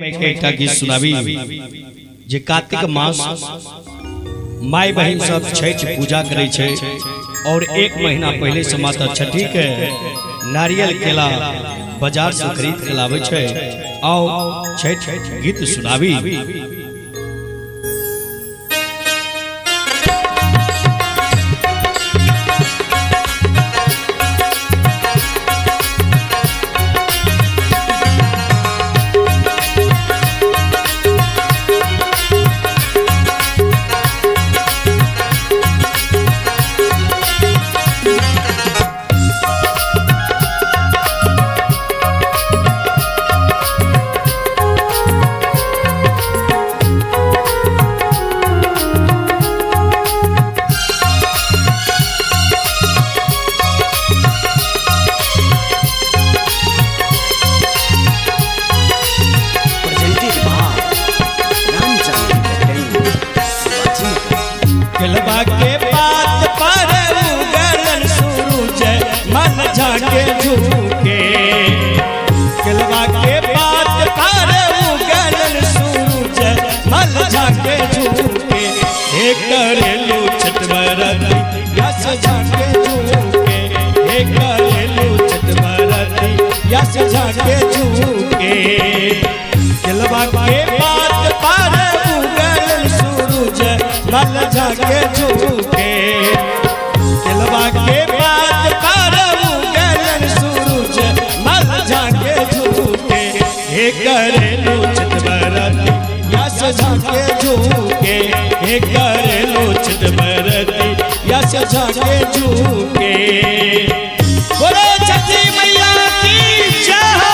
एकटा गीत सुनाबी जे कार्तिक मास माय बहिन सब छठ पूजा करे छै और एक महीना पहले से माता छठी के नारियल केला बाजार से खरीद के लावे छै। आओ छठ गीत सुनाबी। Presented by Ramchand Entertainment, Vajinagar. केलबा के पात पर उगलन सूरज मन झाके झूके। केलबा के पात पर उगलन सूरज मन झाके झूके। हे करेलू छठ बरती यस झाके झूके। हे करेलू छठ बरती यस झाके झूके। केलबा के पात पर उगलन सूरज मल झाके झूके। केलबा के पात पर उगलन सूरज मल झाके झूके। हे करेलू छठ बरती यस झाके झूके। हे करेलू छठ बरती यस झाके झूके। बोलो छठी मैया की जय हो।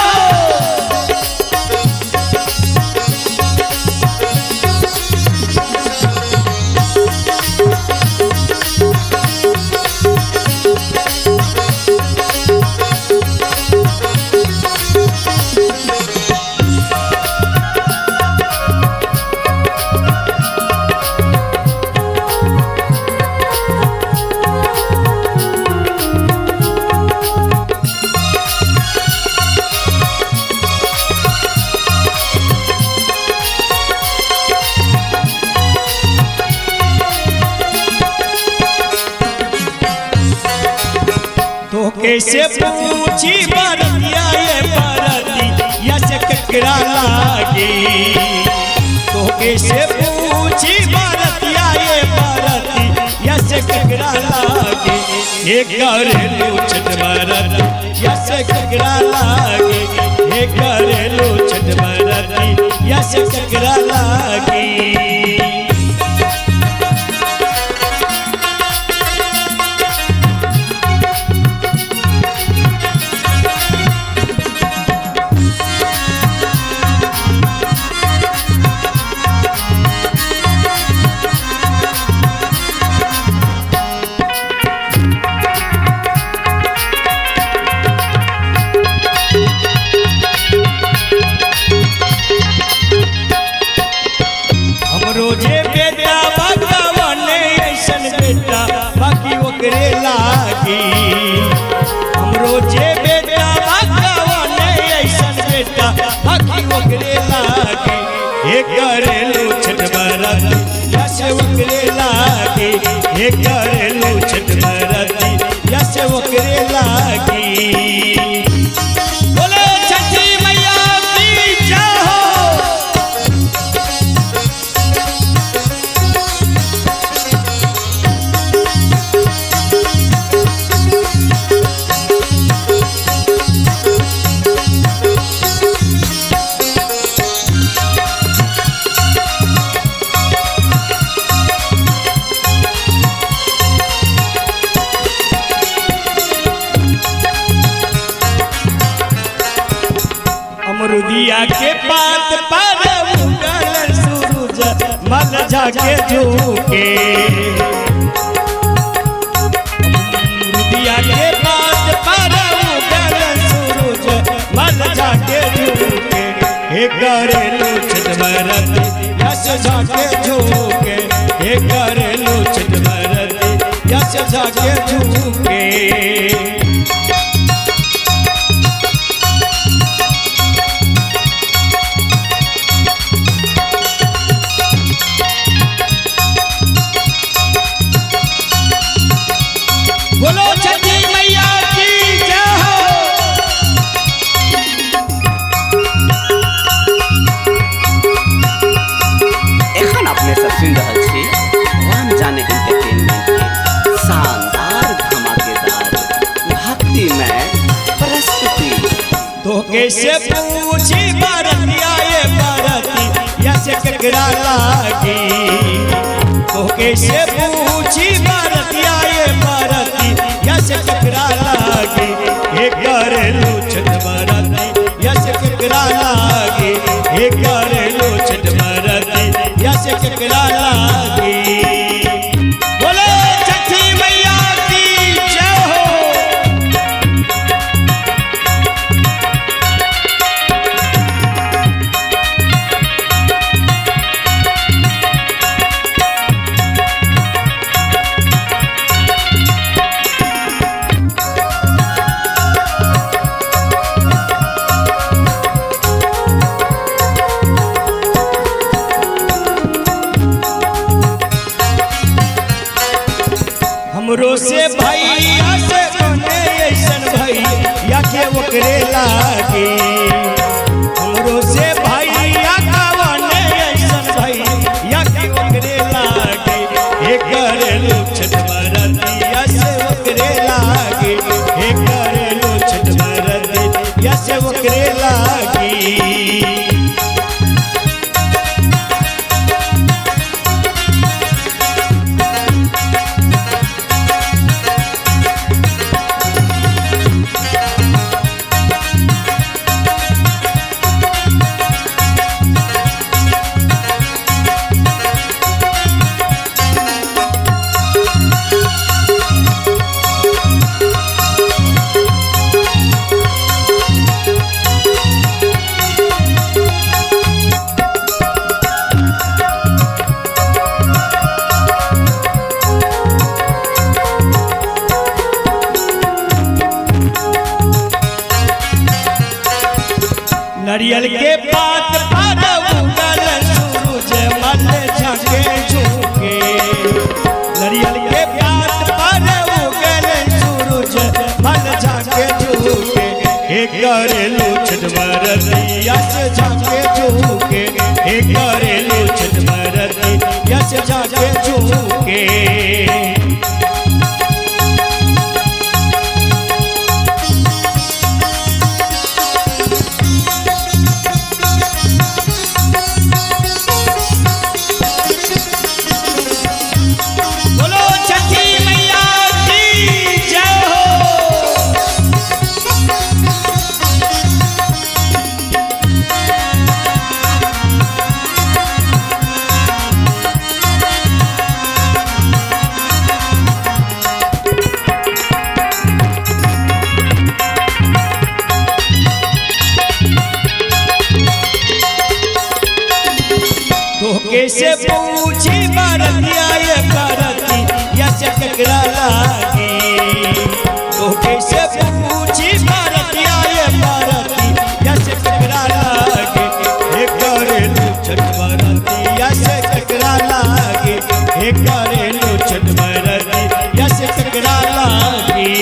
तो कैसे पूछी बरतिया ये बरती यस ककरा लागी। तो कैसे पूछी बरतिया ये बरती यस ककरा लागी। हे करेलू छठ बरती यस ककरा लागी। हे करेलू छठ बरती यस ककरा लागी। हमरो जे बेटा भगवान ऐसन बेटा बाकी ओकरे लागी। हमरो जे बेटा भगवान ऐसन बेटा बाकी ओकरे लागी। हे करेलू छठ बरती यस ओकरे लागी। हे करेलू छठ बरती यस ओकरे लागी। बोलो छठी मैया की जय हो। अमरुदिया के पात पर उगल सूरज मल झाके झूके। अमरुदिया के पात पर उगल सूरज मल झाके झूके। हे करेलू छठ बरती यस झाके झूके। हे करेलू छठ बरती यस झाके झूके। कैसे पूछी बरतिया ये बरती या से केकरा लागी। तो कैसे पूछी बरतिया ये बरती या से केकरा लागी। हे करेलू छठ बरती या से केकरा लागी। हे करेलू छठ बरती या से केकरा लागी। बोले छठी मैया की जय हो। हमरो से भैया से कोने ऐसन भैया के ओकरे लागे। हमरो से भैया कवने ऐसन भैया के ओकरे लागे। हे करेलू छठ बरतिया से ओकरे लागे। हे करेलू छठ बरतिया से ओकरे लागे। नारियल के पात पर उगल सूरज मल झाके झुके। नारियल के पात पर उगल सूरज मल झाके झुके। हे करेलू छठ बरतिया से झाके झुके। हे करेलू छठ बरतिया से झाके झुके। बोलो छठी मैया की जय हो। तो कैसे पूछी बरतिया ये बरती या से केकरा लागी। तो कैसे पूछी बरतिया ये बरती या से केकरा लागी। हे करेलू छठ बरतिया से केकरा लागी। हे करेलू छठ बरतिया से केकरा लागी।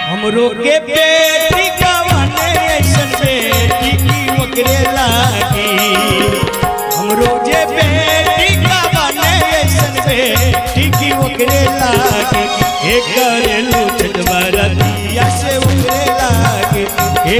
हमरो के बेटी कवने ऐसन बेटी की ओकरे लागी। हमरो जे बेटी कवने ऐसन बेटी की ओकरे लागी। हे करेलू छठ बरतिया से ओकरे लागी। हे